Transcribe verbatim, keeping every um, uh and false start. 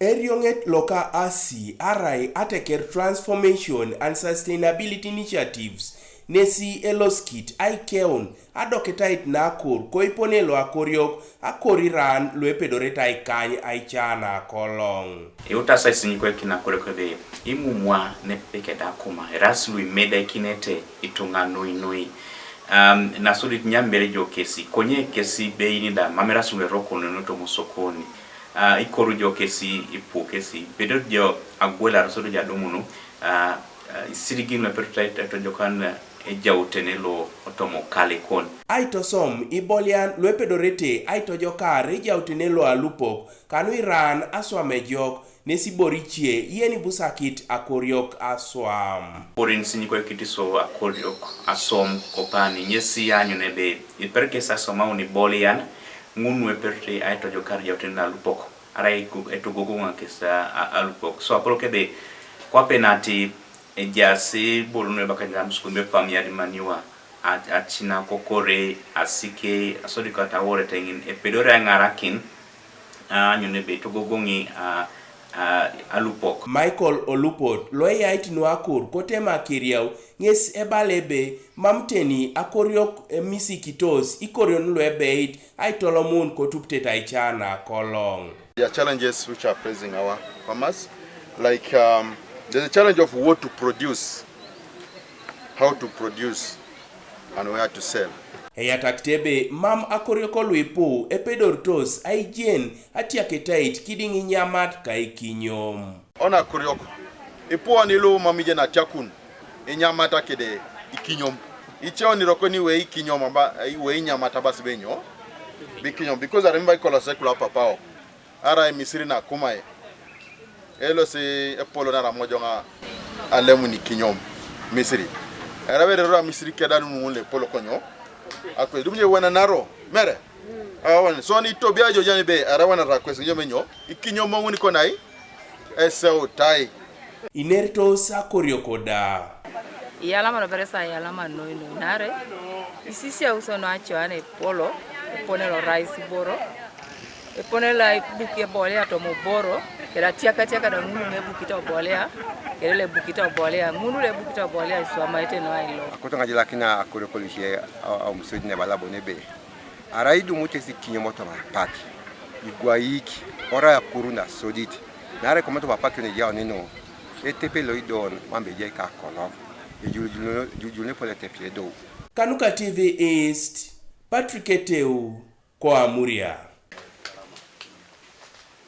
Erioŋet loka asi arai ateker Transformation and Sustainability Initiatives nesi elosikit aikeun adoketait nakor koipone loakoriok akoriran luepedorete aikany aicana koloŋ. Iutasa isinyikoikin akoriok ebe imumua nepekeda akuma eras luimedaikinete ituŋa nuinui. Um, nasodit nyambere jo kesi konye kesi beini da mameras luerokon notomusokoni. Uh, ikoru jo kesi ipu kesi bedot jo agwela rosodo jadumunu. Uh, uh, isirigin luepetot aitojokan uh, ejautene lo otomo kalekon. Aitosom ibolian luepedorete aitojokar ejautene lo alupok kanu iran aswam ejok nesiboricie yen ibusakit akoriok aswam. Porin sinyikoikitiso akoriok asom kopani nyesi anyun ebe iperkes asomaun ibolian ŋun nueperute aitojokar jautene lo alupok arai etugogoŋakis alupok so apolok ebe kwape nati ejaasi bolu nuebakanyit amusukun be pam yadimaniwa. Acina kokore asike asodikot aworeteŋin epedore aiŋarakin. Aanyun ebe togogoŋi alupok. Michael Olupot loeyait nuakur kotema keriau ŋes ebala ebe mam teni akoriok emisikitos ikorion luebeit aitolomun kotuptet aicana koloŋ. There are challenges which are pressing our farmers, like um, there's a challenge of what to produce, how to produce, and where to sell. Eyatakit ebe mam akoriok luipu epedoritos aijen atiaketait kidiŋ inyamat kaikinyom. Ona akoriok ipuon ilu mam ijen atiakun inyamat akede ikinyom. Icheoni rokoni iwe ikinyom aba iwe inyamat abasi benyo bikinyom because aremba ikola sekula papao. Arai Misiri na kumae elosi epolo nara mojoŋ alemun ikinyom Misiri. Erai ebe eroro Misiri kedanu ŋun lepolo konyo akwe dumunye wenanaro mere awan so ni tobia jojan be erai wenara kwesi kinyom enyo ikinyom ŋun konai eseutai. Inertos akorioko da. Iyalama loberesa iyalama noi noi nare isisiauso noacoan epolo epone lorais iboro epone loibuki ebolia tomoboro kere atiakatiaka da ŋulu mebukit obolia kere lebukit obolia ŋulu lebukit obolia iswamaite noailo. Akoto ŋajilakina akorioko luce aomusodin ebala bon ebe arai idumut esi kinyom toma apak igwaik orai akuru nasodit naarai komoto apak nejaunino etepe loidon mam ejai kakoloŋ ejulujul nepol etepi edou. Kanuka T V East, Patrick Eteu, Koamuria.